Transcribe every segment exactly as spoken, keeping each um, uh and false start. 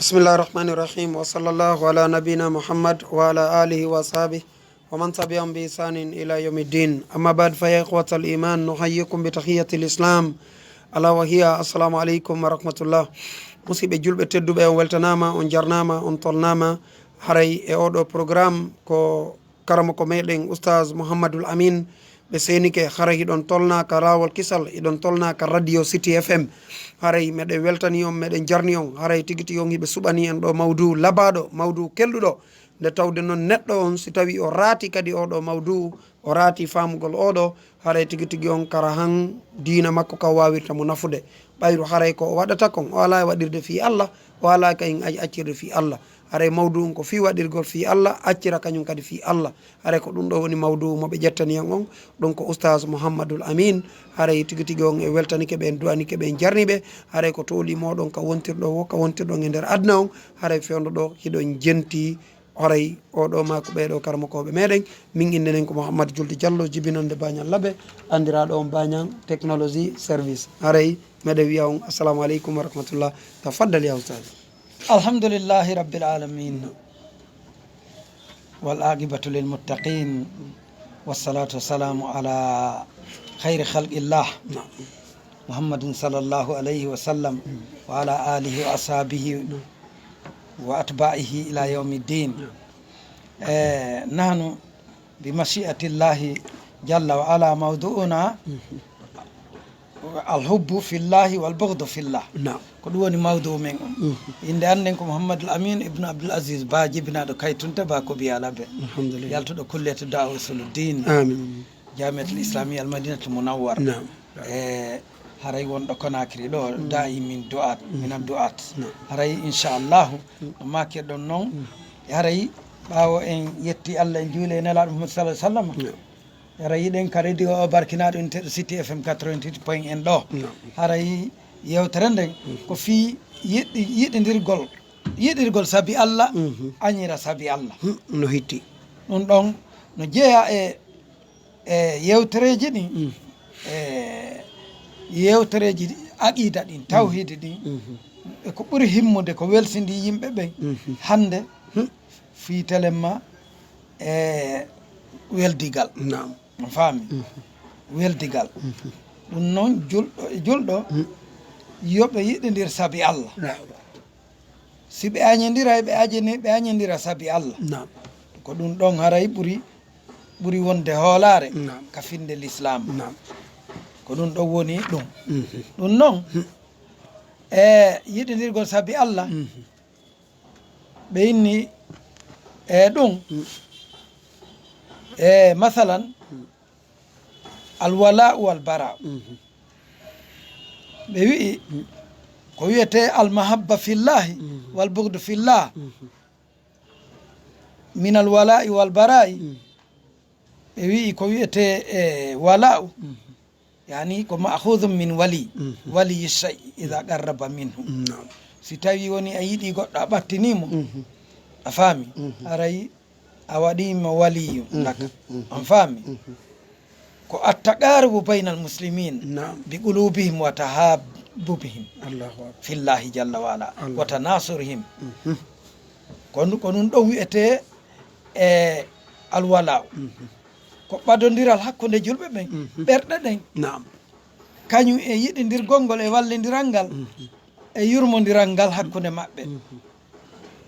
بسم الله الرحمن الرحيم، وصلى الله على نبينا محمد وعلى آله وأصحابه ومن تبعهم بإحسان إلى يوم الدين. أما بعد، فيا إخوة الإيمان، نحييكم بتحية الإسلام، ألا وهي السلام عليكم ورحمة الله. Musidɓe julɓe tedduɓe, on weltanaama, on jarnaama, on tolnaama. Haray e oɗo programme ko karamoko meɗen Oustaz Mouhamadul Amin. Ɓe seenike, haray hiɗon tolna ka laawol kisal, hiɗon tolna ka Radio City F M. Haray meɗen weltani on, meɗen jarni on. Haray tigi tigi on hiɓe suɓani en ɗo mawdu labaaɗo, mawdu kelɗuɗo. Nde tawde noon neɗɗo on, si tawi o raati kadi oɗo mawdu, o raati faamugol oɗo, haray tigi tigi on kara han diina makko ka waawirta mo nafude. Ɓayru haray ko o waɗata kon, o alaa e waɗirde fii Allah, o alaa ka in ay accirde fii Allah. Haray mawdu on ko fii waɗirgol fii Allah, accira kañum kadi fii Allah. Haray ko ɗum ɗo woni mawdu mo ɓe ƴettani en on. Ɗum ko Oustaz Mouhamadul Amin. Haray tigi tigi on e weltanike ɓe, en du'anike ɓe, en jarni ɓe. Haray ko tooli mooɗon ka wontirɗo wo, ka wontirɗon e nder aduna on. Haray fewndo ɗo hiɗon jenti. Haray oɗo maa ko ɓeeɗo karamokooɓe meɗen. Min innde nden ko Mouhammad Julde Diallo, jibinande Bañal Labe, anndiraaɗo on Bañal Technology Service. Haray meɗen wiya on assalamu aleykum wa rahmatullah. Tafaddal ya Oustaz. الحمد لله رب العالمين، والعاقبة للمتقين، والصلاة والسلام على خير خلق الله، نعم. محمد صلى الله عليه وسلم، وعلى آله وأصحابه وأتباعه إلى يوم الدين. Eh, nahnu بمشيئة الله جل وعلا موضوعنا الحب في الله والبغض في الله. Naam. Ko ɗum woni mawdu men on. Mhm. Innde an nden ko Mouhamadul Amin ibnu Abdul Aziz Ba, jibinaaɗo Kaytunta Ba Kobiya Labe. Alhamdulillah. Yaltuɗo kulliyatu da'wa usuluddin. Amin. Jamiatul Islamiyya Al Madinatul Munawwar. Naam. E haray wonɗo Conakry ɗo, daa'i min du'at, min ad du'at. Naam. Haray inchallahu, no maakirɗon non, haray ɓaawo en yetti Allah, en juuli e Nelaaɗo Muhammad sallallahu alaihi wasallam. Naam. Haray yiɗen ka radio o barkinaaɗo, inteɗo City F M quatre-vingt-huit point un ɗo. Naam. Haray yewtere nden ko fii yiɗi-, yiɗindirgol, yiɗirgol sabi Allah, Mhm. añira sabi Allah. Hmm, no hitti. Ɗum ɗon no jeyaa e, e yewtereeji ɗin, Mm. e yewtereeji aqida ɗin, tawhidi ɗin, Mhm. e ko ɓuri himmude, ko welsindi yimɓe ɓen Mhm. hannde Hmm. fii telemma e weldigal. Naam. On faami? Mhm. Weldigal. Mhm. Ɗum noon, julɗo e julɗo, Hmm. yo ɓe yiɗindir sabi Allah. Naam. Si ɓe añindiray, ɓe añini-, ɓe añindira sabi Allah. Naam. Ko ɗum ɗon haray ɓuri, ɓuri wonde hoolaare Naam. ka finde Lislaam. Naam. Ko ɗum ɗon woni ɗum. Mhm. Ɗum noon, Hmm. e yiɗindirgol sabi Allah, Mhm. ɓe inni e ɗum, Hmm. e masalan, Hmm. Alwala'u wal bara'u. Mhm. Ɓe wi'i, Hmm. ko wiyetee almahabba fillahi Mhm. wal bugdu fillah. Mhm. Min alwala'i wal bara'i. Mhm. Ɓe wi'i ko wiyetee, e, wala'u. Mhm. Yani ko ma'khudhun min wali. Mhm. Wali shay'i idha qarraba minhu. Naam. Si tawi woni a yiɗi goɗɗo a ɓattini mo. Mhm. A faami? Mhm. Haray a waɗi mo waliyu. Mhm. Laka. Mhm. On faami? Mhm. Ko attaqarubu baynal muslimin Naam. bi qulubihim wa tahabbubihim Allahu akbar. fillahi jalla wa ala. Allah. Wa tanasurihim. Mhm. Ko ɗum, ko ɗum ɗon wiyetee e alwala'u. Mhm. Ko ɓadondiral hakkunde julɓe ɓen, Mhm. ɓerɗe ɗen. Naam. Kañum e yiɗindirgol ngol e wallindiral ngal, Mhm. e yurmondiral ngal hakkunde maɓɓe. Mhm.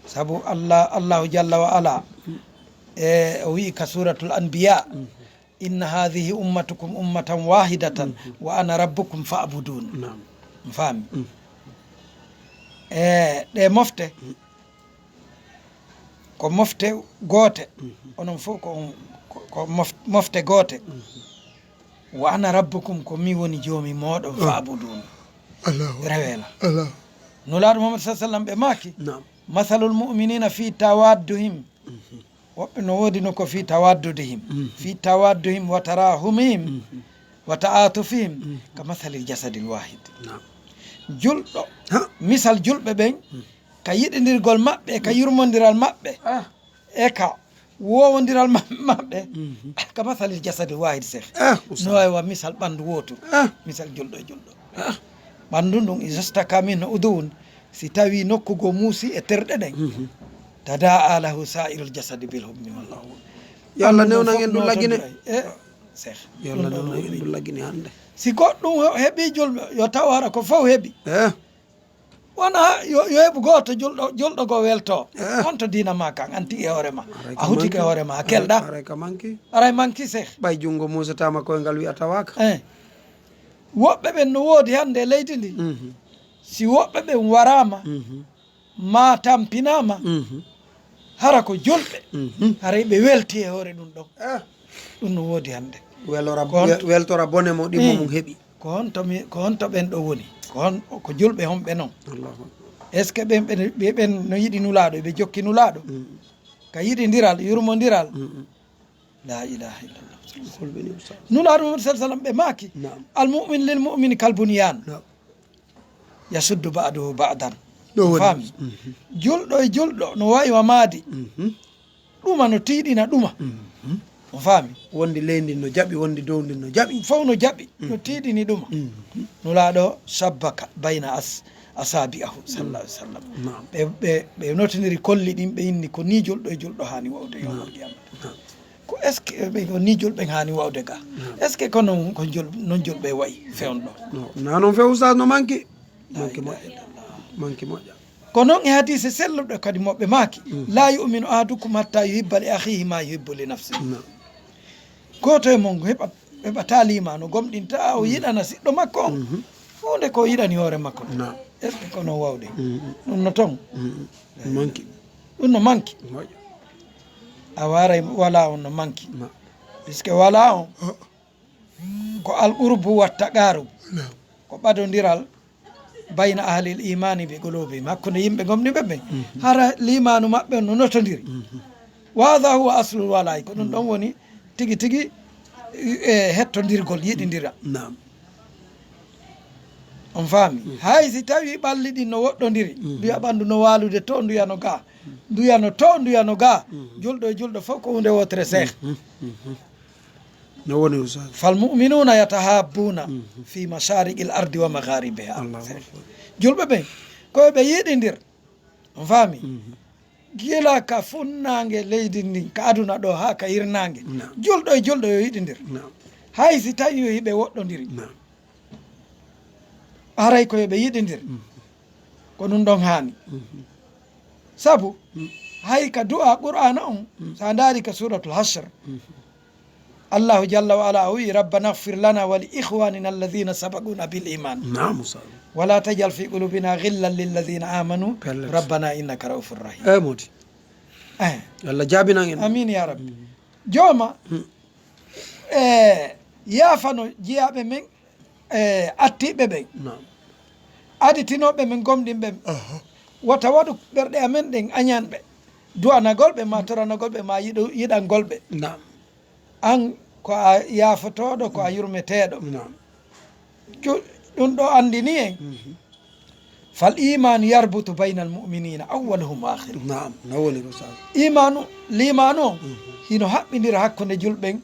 Sabu Allah, Allahu jalla wa ala, e o wi'i ka Suratul Anbiya, Mhm. "Inna hadhihi ummatukum ummatan wahidatan Mhm. wa ana rabbukum fa'budun." Naam. On faami? Mhm. E ɗe mofte, ko mofte goote, Mhm. onon fof ko on, ko, ko mof-, mofte goote. Mhm. "Wa ana rabbukum", ko mi woni joomi mooɗon, Oh. fa'budun. Allahu akbar. Rewela. Allah. Nulaaɗo Muhammad sallallahu alaihi wasallam ɓe maaki, Naam. "Masalul mu'minina fi tawadduhim." Mhm. Woɓɓe no woodi no ko fi tawaddudihim. Mhm. Fi tawadduhim wa tarahumihim Mhm. wa ta'atufihim Mhm. ka masalil jasadil wahid. Naam. Julɗo, Ha. misal julɓe ɓen, Mhm. ka yiɗindirgol maɓɓe, e ka yurmondiral maɓɓe, Ah. e ka wowondiral ma-, maɓɓe, Mhm. ka masalil jasadil wahid, Seex. Ah, Oustaz. No waawi wa misal ɓanndu wootu. Ah. Misal julɗo e julɗo. Ah. Ɓanndu ndun, izastaka minhu udwun, Si tawii nokku goo muusii e terɗe ɗen, tadaa lahu saa'irul jasadi bil hummi wal. Yo Allah newnan en ɗum laggine. E seeh. Yo Allah newnan en ɗum laggine hannde. Si goɗɗum heɓii julɓe, yo taw hara ko fow heɓi. Eh. Wona yo heɓu gooto julɗo julɗo goo weltoo. On to diina maa kan, an tigi e hoore maa. A hutike hoore maa, a kelɗaa. Aray ka manki. Aray manki seeh. Ɓay junngo muusataama koyngal wi'a tawaaka. Eh. Woɓɓe ɓen no woodi hannde e leydi ndi. Si woɓɓe ɓen waraama, maa tampinaama, hara ko julɓe, haray ɓe welti e hoore ɗum ɗon. Ɗum no woodi hannde. Welora, Ko on- wel- weltora bone mo ɗimmo mum heɓi. Ko honto mi, ko honto ɓen ɗo woni? Ko hon, ko julɓe honɓe non? Allahu akbar. Est ce que ɓen ɓen ɓe- ɓen no yiɗi nulaaɗo, ɓe jokki nulaaɗo? Ka yiɗindiral, yurmondiral? La ilaha illallah. Hulɓini ustaz. Nulaaɗo Muhammad sallallahu alaihi wasallam ɓe maaki, Naam. Al mu'min lil mu'mini kal bunyan. Naam. Yasuddu ba'duhu ba'dan. Ɗo woni. Faami. Julɗo e julɗo no wayi wa maadi. Ɗuma no tiiɗina ɗuma. On faami. Wondi leydi no jaɓi, wondi dow ndi no jaɓi. Fow no jaɓi, no tiiɗini ɗuma. Nulaaɗo sabbaka bayna as asabi'ahu sallallahu alaihi wasallam. Naam. Ɓe ɓe ɓe notindiri kolli ɗin, ɓe inni ko ni julɗo e julɗo haani wawde yawmal qiyamah. Naam. Ko est ce que ɓe ko ni julɓe haani wawde ga? Est ce que ko non ko jul non julɓe wayi fewndo? No na non few ustaz no manki. Manki moƴƴa. Manki moƴƴa. Ko non e hadise selluɗo kadi moɓɓe maaki, la yu'minu ahadukum hatta yuhibba li akhihi ma yuhibbu li nafsihi. Naam. Gooto e mon heɓa heɓata liimaa no gomɗinta o yiɗana siɗɗo makko on huunde ko yiɗani hoore makko. Naam. Est ce que ko non wawde? Ɗum no ton. Manki. Ɗum no manki. Moƴƴa. A waray wala on no manki. Puisque wala on ko al qurbu wa taqarub. Ko ɓadondiral bayna ahlil imani bi qulubihim, hakkunde yimɓe gomɗinɓe ɓen. Hara liimaanu maɓɓe on no notondiri. Wa hadha huwa aslul walai, ko ɗum ɗon woni tigi tigi e hettondirgol, yiɗindira. Naam. On faami? Hay si tawi ɓalli ɗin no woɗɗondiri, nduya ɓandu no waalude to, nduya no ga, nduya no to, nduya no ga, julɗo e julɗo fof ko hunde wotere seeh. No woni ustaz. Fal mu'minuna yatahabbuna fi mashariqil ardi wa magharibiha. Allahu akbar. Julɓe ɓen ko ɓe yiɗindir. On faami? Gila ka funnaange leydi ndin, ka aduna ɗo haa ka hirnaange. Julɗo e julɗo yo yiɗindir. Hay si tawi yo hiɓe woɗɗondiri. Haray ko yo ɓe yiɗindir. Ko ɗum ɗon haani. Sabu hay ka du'a Qur'aana on, so a ndaari ka Suratul Hashr, Allahu jalla wa ala o wi'i, "Rabbana ighfir lana wa li ikhwanina alladhina sabaquna bil iman." Naam, ustaz. "Wa la taj'al fi qulubina ghillan lil ladhina amanu rabbana innaka ra'ufur rahim." Eh, modi. Eh. Allah jaabinan en. Amin ya rabbi. Jooma, eh, yaafano jiyaaɓe men, eh, attiɓe ɓen. Naam. Aditinooɓe men gomɗinɓe ɓen. Aha. Wata waɗu ɓerɗe amen ɗen añanɓe. Du'anagol ɓe ma toranagol ɓe ma yiɗu-, yiɗangol ɓe. Naam. An ko a yaafotooɗo, ko a yurmeteeɗo. Naam. Cu-, ɗum ɗo anndini en. Fal imanu yarbutu baynal mu'minina awwaluhum wa akhiruhum. Naam, no woni ko sa. Imanu, limanu on hino haɓɓindira hakkunde julɓen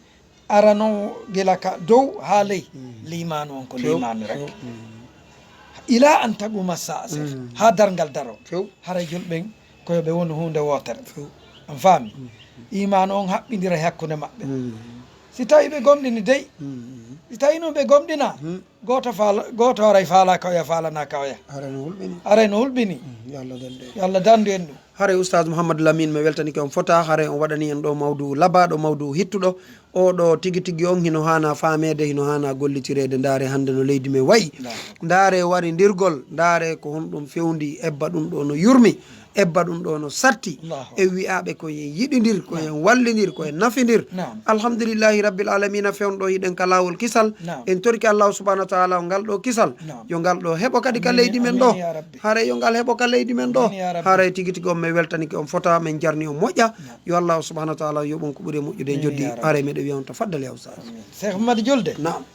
arano gila ka dow haa ley. Limanu on ko limanu rek. Ila an taquma sa'a, seeɗa haa darngal daro. Haray julɓen ko yo ɓe wonu huunde wootere. On faami? Imaanu on haɓɓindira e hakkunde maɓɓe. Si tawi ɓe gomɗini dey, si tawi noon ɓe gomɗina, gooto faala, gooto haray faala ka oya, faalana ka oya. Haray no hulɓini. Haray no hulɓini. Yo Allah dandu en. Yo Allah dandu en ɗum. Haray Oustaz Mouhamadou Lamine, mi weltanike on fota, haray on waɗani en ɗo mawdu labaaɗo, mawdu hittuɗo. Oɗo tigi tigi on hino haana faameede, hino haana gollitireede. Ndaare hannde no leydi men wayi. Ndaare warindirgol, ndaare ko honɗum fewndi, ebba ɗum ɗo no yurmi, ebba ɗum ɗo no satti. E wi'aaɓe ko yen yiɗindir, ko yen wallindir, ko yen nafindir. Alhamdulillahi rabbil alamina, fewndo hiɗen ka laawol kisal. En torike Allahu subhanahu wa taala o ngal ɗo kisal. Yo ngal ɗo heɓo kadi ka leydi men ɗo. Haray yo ngal heɓo ka leydi men ɗo. Haray tigi tigi on, mi weltanike on fota, min jarni on moƴƴa. Yo Allahu subhanahu wa taala yoɓ on ko ɓuri e moƴƴude e joddi. Haray miɗo wiya on tafaddal ya Oustaz. Cheikh Madi Julde. Naam.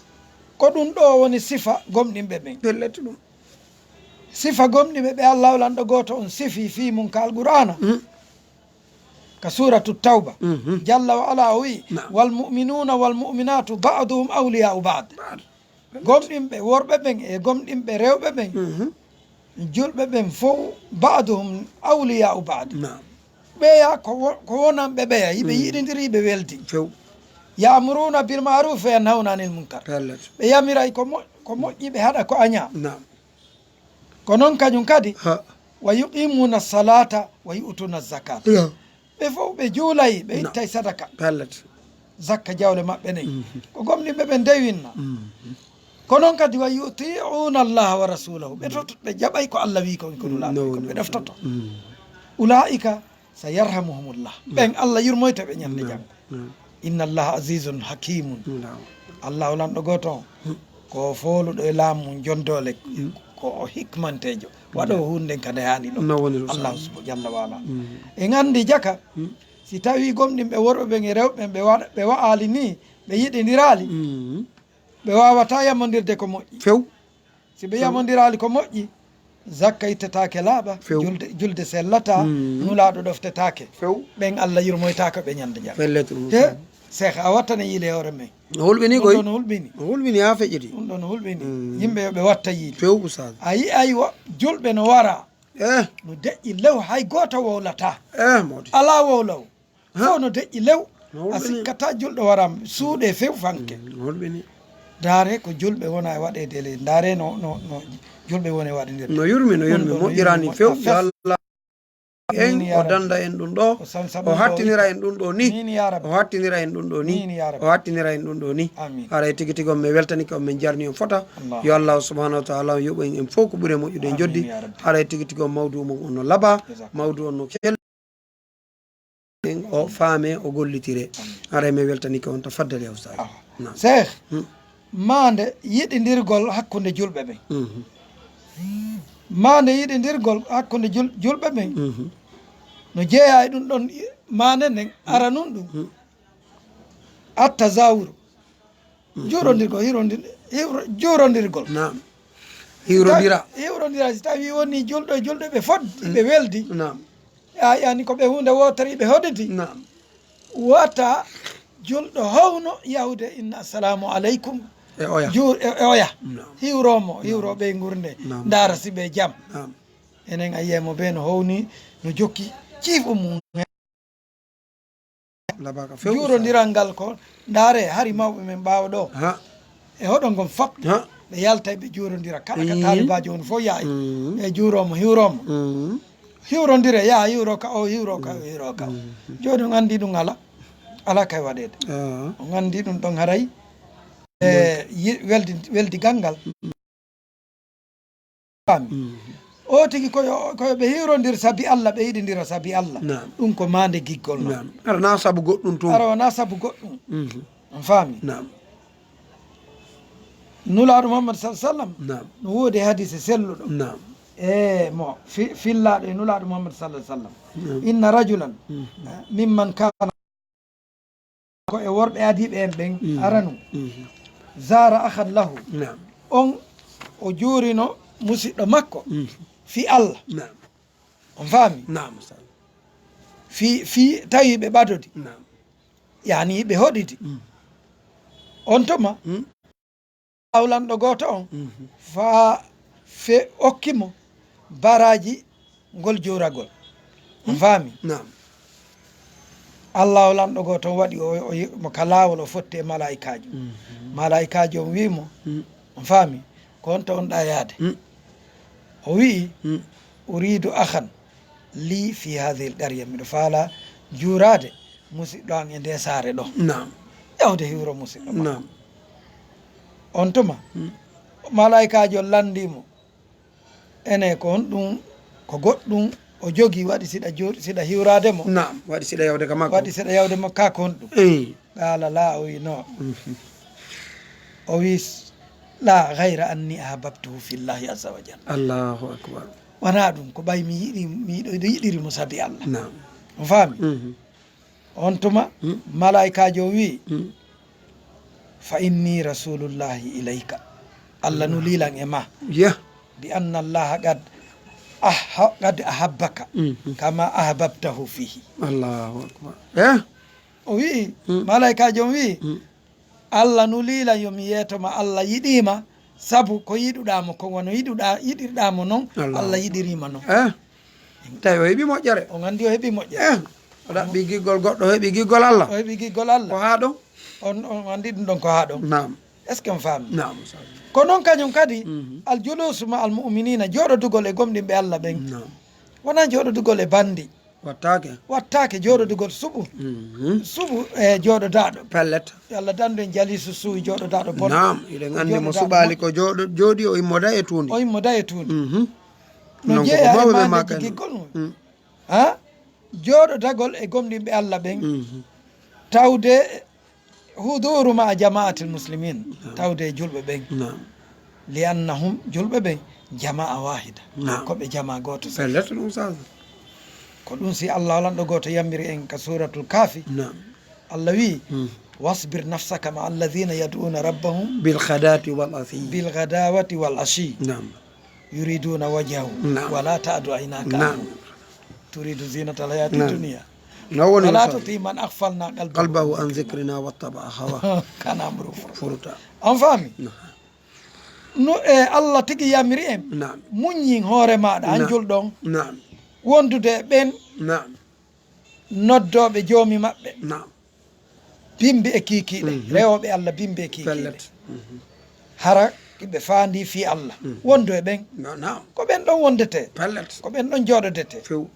Ko ɗum ɗo woni sifa gomɗinɓe ɓen. Pellet ɗum. Sifa gomɗinɓe ɓe Allahu lanɗo gooto on sifi fii mum ka Alqur'aana. Ka Suuratu Tawba. Jalla wa ala o wi'i, "Wal mu'minuuna wal mu'minaatu ba'duhum awliyaa'u ba'd." Gomɗinɓe worɓe ɓen e gomɗinɓe rewɓe ɓen, Julɓe ɓen fow, ba'duhum awliya'u ba'd. Naam. Ɓeya ko wo-, ko wonanɓe ɓeya, hiɓe Mm. yiɗindiri, hiɓe weldi. Few. Ya'muruna bil ma'ruf wa yanhawna anil munkar. Pellet. Ɓe yamiray ko mo-, ko moƴƴi, ɓe haɗa ko añaa. Naam. Ko non kañum kadi, Ha. wa yuqimuna salata wa yu'tuna zakata. Naam. Ɓe fow ɓe juulay, ɓe Naam. ittay sadaka. Pellet. Zakka jawle maɓɓe nen. Mhm. Ko gomɗinɓe ɓen dewinna. Mhm. Ko non kadi, wa yuti'una Allaha wa rasulahu. Ɓe tot-, ɓe jaɓay ko Allah wi kon, ko Nulaaɗo wi kon. Ɓe ɗoftoto. Mm. Ula'ika sayarhamuhumullah. Mm. Ɓen Allah yurmoyta ɓe ñande Mm. janngo. Mm. Inna Allaha azizun hakimun. Mm. Allah o lanɗo gooto on. Mm. Ko fooluɗo e laamu mum jondoole. Mm. Ko o hikmanteejo. Waɗo Mm. huunde nden ka nde haani ɗon. No woni ɗum, Allah sa- subhanahu jalla wa ala. Mm. En anndi jaka, Mm. si tawii gomɗinɓe worɓe ɓen e rewɓe ɓen ɓe waɗa, ɓe wa'aali nii, ɓe yiɗindiraali, Mm. ɓe waawataa yamondirde ko moƴƴi. Few. Si ɓe Few. yamondiraali ko moƴƴi, zakka ittetaake laaɓa, Few. julde, julde sellataa, Mm. Nulaaɗo ɗoftetaake. Few. Ɓen Allah yurmoytaako ɓe ñande janngo. Pellet ɗum. He, Seex, a wattane yiile hoore men. No hulɓini Ɗum koy. ɗoo no hulɓini. No hulɓini haa feƴƴiti. Ɗum ɗoo no hulɓini. Mm. Yimɓe yo ɓe watta yiide. Few, Oustaz. A yi'ay wo-, julɓe no wara. Eh. No deƴƴi lew, hay gooto wowlataa. Eh, mawɗi. Alaa wowlaw. Ha? Fof no deƴƴi lew. No hulɓini. A sikkataa julɗo waraama. Suuɗe few fanke. Mm, no hulɓini. Ndaare ko julɓe wona e waɗeede e leydi. Ndaare no, no, no julɓe woni e waɗandirde. No yurmi, no Ɗum yurmi. ɗoo no Moƴƴiraani yurmi. Few. Yo Allah en, Amiin, ya o Rabbi. danda en ɗum ɗo. O sansa O ɗum ɗo hattinira itto. en ɗum ɗo ni. Amiin, ya Rabbi. O hattinira en ɗum ɗo ni. Amiin, ya Rabbi. O hattinira en ɗum ɗo ni. Amiin. Haray tigi tigi on, mi weltanike on, min jarni on fota. Allah. Yo Allah subhanahu wa ta'ala yoɓu en, en fof ko ɓuri e moƴƴude e Amiin, joddi. ya Rabbi. Haray tigi tigi on, mawdu mum on no laba, Jazakallah. mawdu on no kel-, en o faame, o gollitire. Amiin. Haray mi weltanike on to faddali hawsaare. Ah. Naam. Seex, Hmm. maande yiɗindirgol hakkunde julɓe ɓen. Mhm. Maande yiɗindirgol hakkunde jul-, julɓe ɓen. Mhm. No jeeyaa e ɗum ɗon i-, maande nden, Hmm. aranun ɗum. Hmm. Attazawuru. Mhm. Juurondirgol, hirondir-, hiwro-, juurondirgol. Naam. Hiwrondira. Si tawi, hiwrondira, si tawi woni julɗo e julɗo ɓe foddi, Mm. ɓe weldi. Naam. Ya-, yani ko ɓe huunde wootere ɓe hoɗidi. Naam. Wata julɗo howno yahude inna assalamu aleykum. E oya. Juur-, e, e oya. Naam. Hiwromo, hiwro Naam. ɓe ngurnde. Naam. Ndaara si ɓe jam. Naam. Enen a yiyay mo be no howni, no jokki ciifo mum. Labaka few. Juurondiral ngal ko, ndaare, hari mawɓe men ɓaawo ɗo. Ha. E hoɗo ngon fop, Ha. ɓe yaltay ɓe juurondira. Kala ka Mm. taalibaajo woni fof yahay. Mm. E juuroomo, hiwroomo. Mm. Hiwrondire, yaha hiwro ka o, hiwro ka o, Mm. hiwro ka o. Mm. Jooni on anndi ɗum ala. Ala kay waɗeede. Ah. On anndi ɗum ɗon haray. E, Ɗum. yi-, weldi, weldigal ngal. Faami. Mhm. O tigi ko yo, ko yo ɓe hiwrondir sabi Allah, ɓe yiɗindira sabi Allah. Naam. Ɗum ko maande giggol non. Naam. Ara na sabu goɗɗum tun. Ara wona sabu goɗɗum. Mhm. On faami? Naam. Nulaaɗo Muhammad sallallahu alaihi wasallam Naam. no woodi hadise selluɗo. Naam. E mo fi-, fillaaɗo e Nulaaɗo Muhammad sallallahu alaihi wasallam. Naam. Inna rajulan, Mhm. eh, mimman kana ko e worɓe adiiɓe en ɓen Mm. aranu. Mm. Zara akhan lahu. Naam. On o juurino musiɗɗo makko Mm. fi Allah. Naam. On faami? Naam, Ustaz. Fi, fi tawi ɓe ɓadodi. Naam. Yani ɓe hoɗidi. Mm. On tuma Mm. Lanɗo gooto on, Mhm. faa fe okki mo baraaji ngol juuragol. On Hmm? faami? Naam. Allaahu Lanɗo gooto on waɗi o, o, mo ka laawol, o fotti e malaa'ikaajo. Mhm. Malaa'ikaajo on wi'i mo, Hmm. on faami? Ko honto on ɗaa yaade? Hmm. O wi'i, Hmm. Uriidu akhan lii fii haadihil qarya, miɗo faalaa juuraade musiɗɗo an e ndee saare ɗoo. Naam. Yahude hiwro musiɗɗo makko. Naam. On tuma, Hmm. malaa'ikaajo lanndii mo, ene ko honɗum, ko goɗɗum o jogii waɗi siɗa juur-, siɗa hiwraade mo? Naam, waɗi siɗa yahude ka makko. Waɗi siɗa yahude mo, ka ko honɗum? Eey. Qaala laa, o wi'i no. Mhm. O wi'i, "Laa, ghayra anni ahbabtuhu fillahi azza wa jalla." Allahu akbar. Wanaa ɗum, ko ɓay mi yiɗi, mi yiɗo-, yiɗiri mo sabi Allah. Naam. On faami? Mhm. On tuma, Hmm. malaa'ikaajo on wi'i, Hmm. "Fa inni rasulullahi ilayka." Allah Naam. nulii lan e ma. Yah. Bi anna Allaha qad aha-, qad ahabbaka Mhm. kama ahbabtahu fihi. Allahu akbar. Eh? O wi'i, Hmm. malaa'ikaajo on wi'i, Hmm. Allah nulii lan yo mi yeeto ma, Allah yiɗii ma, Sabu ko yiɗuɗaa mo kon, wano yiɗuɗaa, yiɗirɗaa mo non, Allahu Allah Akbar. Yiɗiriima non. Eh, tawi o heɓi moƴƴere. On anndi o heɓi moƴƴere. Eh, o ɗaɓɓi giggol goɗɗo, o heɓi giggol Allah. O heɓi giggol Allah. Ko haa ɗon? On, on anndi ɗum ɗon ko haa ɗon. Naam. Est-ce que on faami? Naam, Ustaaz. Ko non kañum kadi, Mhm. Al juluusu ma al mu'miniina, jooɗodugol e gomɗinɓe Allah ɓen. Naam. Wonaa jooɗodugol e banndi. Wattaake. Wattaake jooɗodugol suɓu. Mhm. Suɓu e jooɗodaaɗo. Pellet. Yo Allah dandu en jaliisu suuy jooɗodaaɗo bon. Naam, hiɗen anndi mo jooɗodaaɗo suɓaali bon. Ko jooɗo-, jooɗi o immoda e tuundi. O immoda e tuundi. Mhm. No non ko jeeya ko e mawɓe maande maaka en. Jiggiggol mum. Mm. Ha? Jooɗodagol e gomɗinɓe Allah ɓen. Mhm. Tawde huduru ma jama'atil muslimin. Naam. Tawde e julɓe ɓen. Naam. Li annahum, julɓe ɓen, jama'a wahida. Naam. Ko ɓe jama gooto. Pellet ɗum, Ustaaz. Ko ɗum si Allah lanɗo gooto yamiri en ka Suuratul Kahfi. Naam. Allah wi, Hmm. "Wasbir nafsaka ma'a alladhina yad'una rabbahum bil ghadati wal ashi." Bil ghadawati wal ashi. Naam. Yuriduna wajhahu. Naam. Wala ta'du aynaka Naam. Anhum. Turidu zinatal hayati Naam. Dunya. No woni Wala Ustaaz? Tuti man aghfalna qalbahu Qalbahu an dhikrina wattaba'a hawa. Kana amru furuta. Furuta. On faami? Naam. No, e Allah tigi yamiri en. Naam. Muññin hoore maaɗa, an Naam. Julɗo on. Naam. Wondude e ɓen Naam. Noddooɓe joomi maɓɓe. Naam. Bimbi e kiikiiɗe. Mhm. Rewooɓe Allah bimbi e kiikiiɗe. Pellet. Mhm. Hara ɓe faandi fii Allah. Mhm. Wondu e ɓen. Na-, naam. Ko ɓen ɗon wondete. Pellet. Ko ɓen ɗon jooɗodete. Few.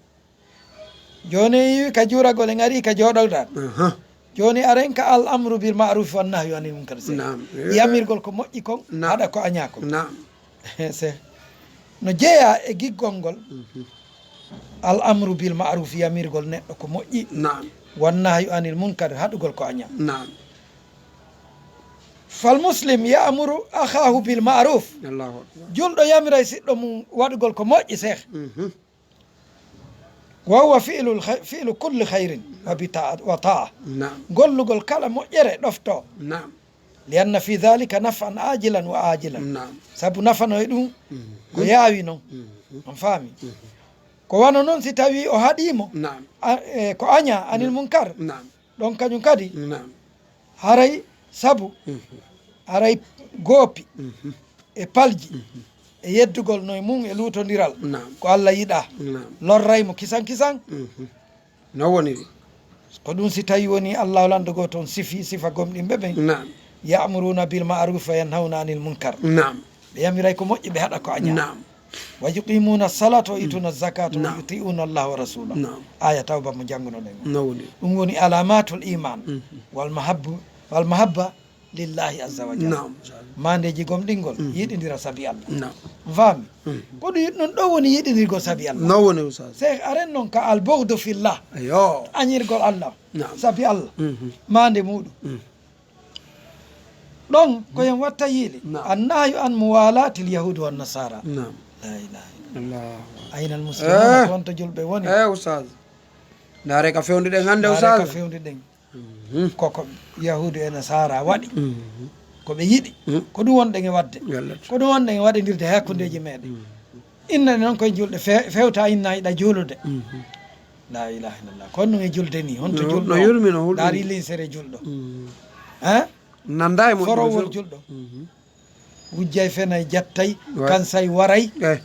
Jooni ka juuragol en ari ka jooɗoɗaa. Aha. Jooni aren ka al amru bil ma'ruf wan nahyu anil munkar se. Naam. Yamirgol ko moƴƴi kon, Naam. Haɗa ko añaa kon. Naam. Se. No jeeya e giggol ngol. Mhm. Al amru bil ma'ruf yamirgol neɗɗo ko moƴƴi. Naam. Wan nahyu anil munkar haɗugol ko añaa. Naam. Fal muslim ya'muru akhahu bil ma'ruf. Allahu akbar. Julɗo yamiray siɗɗo mum waɗugol ko moƴƴi seh. Mhm. Wa huwa fi'lul khay-, fi'lu kulli khayrin wa bi ta'a-, wa ta'a. Naam. Gollugol kala moƴƴere ɗofto. Naam. Li anna fi dhalika naf'an ajilan wa ajilan. Naam. Sabu nafano e ɗum Mhm. Ko yaawi non. Mhm. On faami? Mhm. Ko wano non si tawi o haɗiimo. Naam. A-, e, ko añaa anil Naam. Munkar. Naam. Ɗon kañum kadi. Naam. Haray sabu. Mhm. Haray goopi. Mhm. E palji. Mhm. E yeddugol no e mum e luutondiral. Naam. Ko Allah yiɗaa. Naam. Lorray mo kisan kisan. Mhm. No woniri? Ko ɗum si tawi woni Allah lanɗo gooto on sifi, sifa gomɗinɓe ɓen. Naam. Ya'muruna bil ma'ruf wa yanhawna anil munkar. Naam. Ɓe yamiray ko moƴƴi, ɓe haɗa ko añaa. Naam. Wa yuqimuna salata wa yutuna zakata wa Naam. Yuti'una Allah wa rasulahu. Naam. Aya tawba mo janngunoɗen on. No woniri? Ɗum woni alamatul iman. Mhm. Wal mahabbu, wal mahabba lillahi azza wa jalla. Naam. Maandeeji gomɗingol, Mhm. Yiɗindira sabi Allah. Naam. Faami? Mhm. Ko ɗum yiɗ-, ɗum ɗo woni yiɗindirgol sabi Allah. No woni, Ustaaz? Se aren non ka al bughdu fillah. Ayo. Añirgol Allah. Naam. Sabi Allah. Mhm. Maande muɗum. Mhm. Ɗon ko en watta yiili. Naam. Annahyu an muwalatil yahudi wan nasara. Naam. La ilaha illallah. Allahu akbar. Ayna al muslimun? Eh. Ko honto julɓe woni? Eh, Ustaaz. Ndaare ka fewndo ɗen hannde, Ustaaz. Ndaare ka fewndo ɗen. Mhm. Koko Yahuudu e Nasaara waɗi, Mhm. ko ɓe yiɗi, Mhm. ko ɗum wonɗen e waɗde. Yallat. Ko ɗum wonɗen e waɗindirde e hakkundeeji meɗen. Mhm. Inna noon koye julde fe-, fewta inna yiɗa juulude. Mhm. La ilaha illallah. Ko honɗum e julde ni? Honto No, julɗo no o? Yurmi no hulɓini. Ndaari linsere julɗo. Mhm. Hein? Nanda e moƴƴude Forowol few. Julɗo. Mhm. Wujjay fenay jattay, Wa- kansay waray. Eh.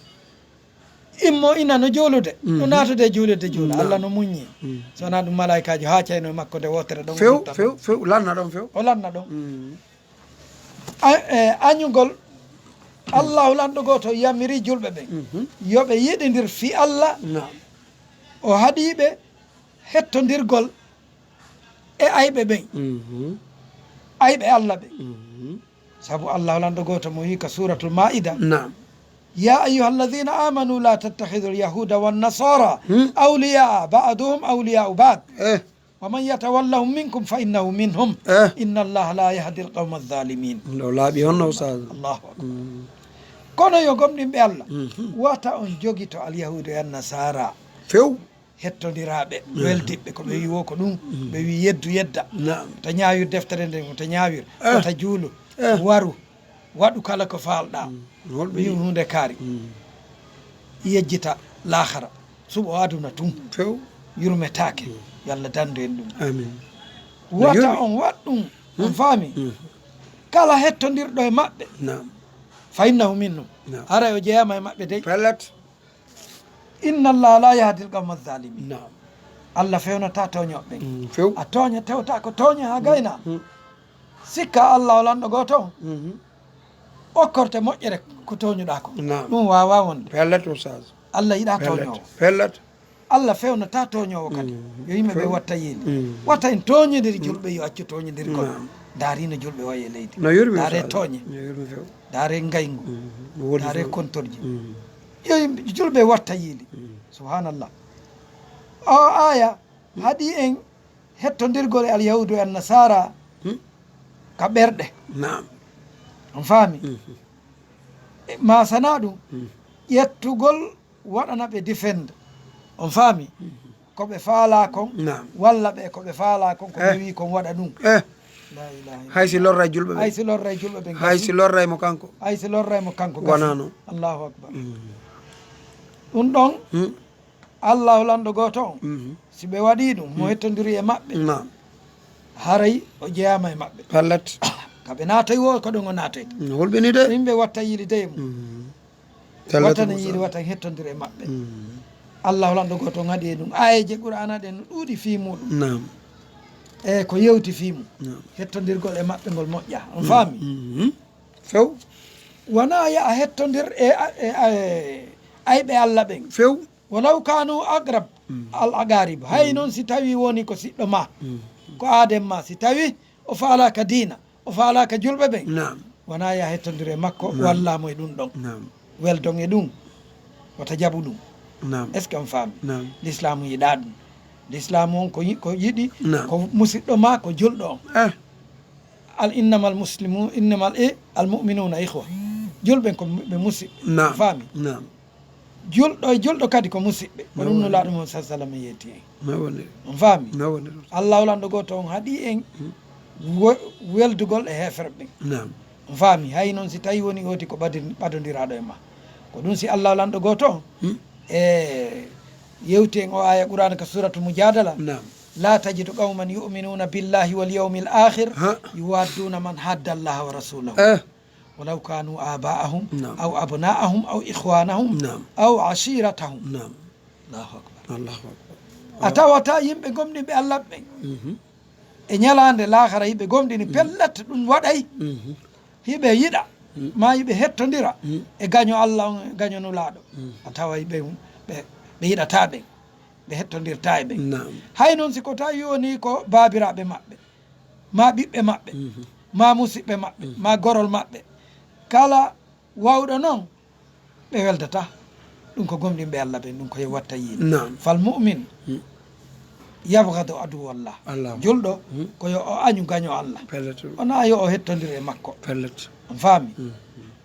Immo ina no juulude, no Mhm. naatude e juulude juula. Naam. Allah no muññi. Mhm. So wonaa ɗum malaykaajo haa cayno e makko nde wootere ɗon o Few, luttano. Few, few, lanna ɗon few. O lanna ɗon. Mhm. A-, e, añugol, Allahu lanɗo gooto yamiri julɓe ɓen. Mhm. Yo ɓe yiɗindir fii Allah. Naam. O haɗi ɓe hettondirgol e ayɓe ɓen. Mhm. Ayɓe Allah ɓen. Mhm. Sabu Allah lanɗo gooto mo wi'i ka Suuratul Maa'ida. Naam. يا أيها الذين آمنوا لا تتخذوا اليهود والنصارى Hmm. أولياء بعضهم أولياء بعض. Eh. ومن يتولهم منكم فإنه منهم. Eh. إن الله لا يهدي القوم الظالمين. Ɗo laaɓi honno, Ustaaz? Allahu akbar. Mm. Kono yo gomɗinɓe Allah, Mhm. wata on jogito al-yahuudu e an-nasaara. Few. Hettondiraaɓe, Mhm. weldiɓɓe, ko ɓe wi wo ko ɗum, Mhm. ɓe wi yeddu yedda. Naam. Ta ñaawir deftere nden, ta ñaawir, Eh. ta juulu, Eh. waru, waɗu kala ko faalɗaa. Mm. Holɓe Wi yi- huunde kaari. Mm. Yejjita laahara, suɓo aduna tun. Few. Yurmetaake. Mm. Yo Allah dandu en ɗum. Amin. Wata Yurme- on waɗ ɗum, on Mm. faami? Mm. Kala hettondirɗo e maɓɓe. Naam. Fa innahu minhum. Naam. Haray o jeyaama e maɓɓe dey. Pellet. Inna Allaha la yahdi al-qawma adh-dhalimin. Naam. Allah fewnata tooñooɓe ɓen. Mm, few. A tooña tewta ko tooña haa gayna. Mm. Sikka Allah o lanɗo gooto on. Mhm. Okkorte moƴƴere ko tooñuɗaa ko. Naam. Ɗum waawaa wonde. Pellet, Oustaz. Allah yiɗaa tooñoowo. Pellet. Allah fewnata tooñoowo kadi. Mm. Yo yimɓe ɓe watta yiili. Mm. Wata en tooñondir julɓe, yo accu tooñondirgol. Naam. Ndaari no julɓe wayi e leydi. No yurmi, Oustaz. Ndaare tooñe. No yurmi few. Ndaare ngayngu. Mm. No wodi few. Ndaare kontorji. Mm. Yo yimɓe, julɓe watta yiili. Mm. Subhanallah. O aya haɗi en hettondirgol e alyahuudu e annasara Hmm? Ka ɓerɗe. Naam. On faami? Mhm. E, ma sana ɗum, Hmm. ƴettugol waɗana ɓe defend. On faami? Mhm. Ko ɓe faalaa kon, Naam. Walla ɓe ko ɓe faalaa kon, ko ɓe Eh. Wii kon waɗa ɗum. Eh. La ilaha illallah. Hay si lorray julɓe ɓen. Hay si lorray julɓe ɓen. Hay si lorray mo kanko. Hay si lorray mo kanko. Gasi. Wonaa non. Allahu akbar. Mhm. Ɗum ɗon, Hmm. Allahu lanɗo gooto on, Mhm. Si ɓe waɗii ɗum, mo Hmm. Hettondiri e maɓɓe, Naam. Haray o jeyaama e maɓɓe. Pellet. Ka ɓe naatoy woo, ko ɗon o naatoyta. No hulɓini de. Yimɓe watta yiili de e mum. Mhm. Pellet, Oustaz. Watta ne yiili, watta hettondiri e maɓɓe. Mhm. Allahu lanɗo gooto on haɗi e ɗum. Aayeeje Qur'aana ɗen no ɗuuɗi fii muɗum. Naam. E ko yewti fii mum. Naam. Hettondirgol e maɓɓe ngol moƴƴa. On faami? Mhm. Few. Wonaa yo a hettondir e, e, e ayɓe Allah ɓen. Few. Walaw kanu agrab Mm. Al agrib. Hay Mm. Noon si tawii woni ko siɗɗo ma, Mm. Ko aaden ma, si tawii o faalaaka diina, o faalaaka julɓe ɓen, Naam. Wonaa yo a hettondir e makko, Naam. Walla mo e ɗum ɗon. Naam. Weldon e ɗum, wota jaɓu ɗum. Naam. Est-ce que on faami? Naam. Lislaamu yiɗaa ɗum. Lislaamu on ko yi-, ko yiɗi, Naam. Ko musiɗɗo ma, ko julɗo on. Eh. Al innamal muslimu, innamal e, al mu'minuna ikhwa. Julɓe ko ɓe musiɓɓe. Naam. Faami? Naam. Julɗo e julɗo kadi ko musiɓɓe. Ko ɗum Nulaaɗo mum sa sallam yeeti en. No woniri. On faami? No woniri. Allah o lanɗo gooto on haɗi en Hmm. wo-, weldugol e heeferɓe ɓen. Naam. On faami? Hay noon si tawii woni ooti ko ɓadir-, ɓadondiraaɗo e ma. Ko ɗum si Allah o lanɗo gooto on Hmm. e yewti en o aya Qur'aana ka Suuratul Mujaadala. Naam. لا تجد قوما يؤمنون بالله واليوم الآخر Ha. يوادون من حاد الله ورسوله Eh. ولو كانوا آباءهم Naam. أو أبناءهم أو إخوانهم Naam. أو عشيرتهم. Naam. Allahu akbar. Allahu akbar. A tawataa yimɓe gomɗinɓe Allah ɓen Mhm. e ñalaande laakara, hiɓe gomɗini Mhm. pellet ɗum waɗay. Mhm. Hiɓe yiɗa, Mhm. Ma hiɓe hettondira Mhm. E gaño Allah on, e gaño Nulaaɗo. Mhm. A taway ɓe, ɓe, ɓe yiɗataa ɓen. Ɓe hettondirtaa e ɓen. Naam. Hay noon si ko tawi woni ko baabiraaɓe maɓɓe, ma ɓiɓɓe maɓɓe, Mhm. Ma musiɓɓe maɓɓe, Mhm. Ma gorol maɓɓe, kala wawɗo noon, ɓe weldataa. Ɗum ko gomɗinɓe Allah ɓen, ɗum ko yo watta yiide. Naam. Fal mu'min Mhm. Yabgadu aduwallah. Allah. Julɗo Mhm. Ko yo o añu gaño Allah. Pellet. Wonaa yo o hettondir e makko. Pellet. On faami? Mhm.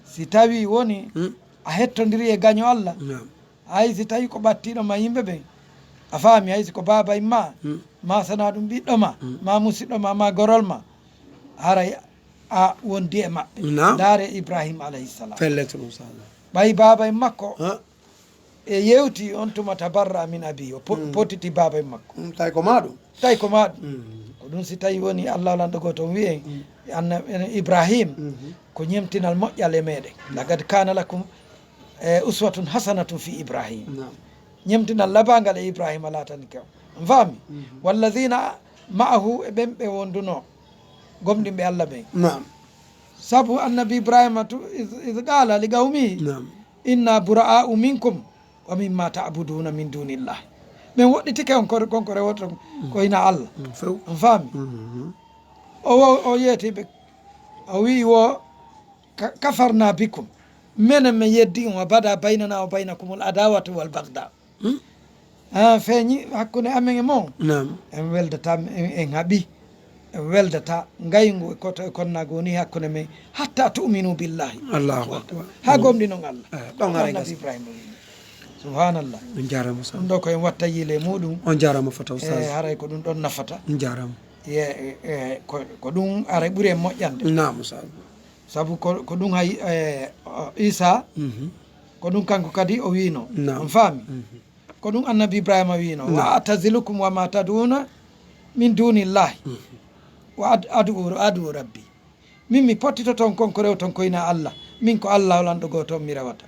Si tawi woni Mhm. A hettondiri e gaño Allah, Naam. Hay si tawi ko ɓattiiɗo ma yimɓe ɓen, a faami, hay si ko baaba in ma, Hmm. Ma sana ɗum ɓiɗɗo ma, Hmm. Ma musiɗɗo ma, ma gorol ma, haray a wondi e maɓɓe. Naam. Ndaare Ibrahim alayhi salam. Pellet ɗum sala. Ɓay baaba in makko Ha? E yewti on tuma tabarra min abi, o po-, Hmm. Potiti baaba in makko. Hmm, tawi ko ma ɗum. Tawi ko ma ɗum. Hmm. Ko ɗum si tawi woni Allah lanɗo gooto on wi'en, Hmm. Anna-, en Ibrahim, Hmm. Ko ñemtinal moƴƴal e meɗen. Hmm. Laqad kana lakum, eh, uswatun hasanatun fi Ibrahim. Naam. Ñemtinal labangal e Ibrahima laatani kam. On faami? Hmm. Wallazina ma'ahu e ɓen ɓe wonduno, gomɗinɓe Allah ɓen. Naam. Sabu annabi Ibrahima tu, iz, iz qala li qawmihi, Naam. Inna bura'a'u minkum wa mimma ta'buduna min dunillah. Ɓen woɗɗitike on kor-, kon ko rewoton ko ina Allah. Mm, few. On faami? Mhm. O wo-, o yeeti ɓe. O wi'i wo, "Ka-, kafarna bikum." Menen men yeddi on, wa bada baynana wa baynakumul adawatu wal bagda. Hmm? Ah, feeñi hakkunde amen e mon. Naam. En weldataa, en, en haɓi. En weldataa ngayngu e koto e konnaagu woni hakkunde men. Hatta tu'minu billahi. Allahu akbar. Haa gomɗinon Allah. Eh, ɗon haray Annabi gasi. Ibrahima wi'i. Subhanallah. On jaaraama, Ustaz. Ɗum ɗo ko en watta yiile muɗum. On jaaraama fota, Ustaz. Eh, haray ko ɗum ɗon nafata. On jaaraama. Ye, eh, eh, ko, ko ɗum haray ɓuri en moƴƴande. Naam, Ustaz. Sabu ko, ko ɗum hay, eh, o, Isa, Mhm. Ko ɗum kanko kadi o wi'no. Naam. On faami? Mhm. Ko ɗum Annabi Ibrahima wi'no, Naam. "Wa a'tazilukum wa ma tad'una min dunillahi. Mhm. Wa ad-, ad'u, ad'u Rabbi." Min mi pottitoto on kon ko rewton ko ina Allah. Min ko Allah lanɗo gooto on mi rewata.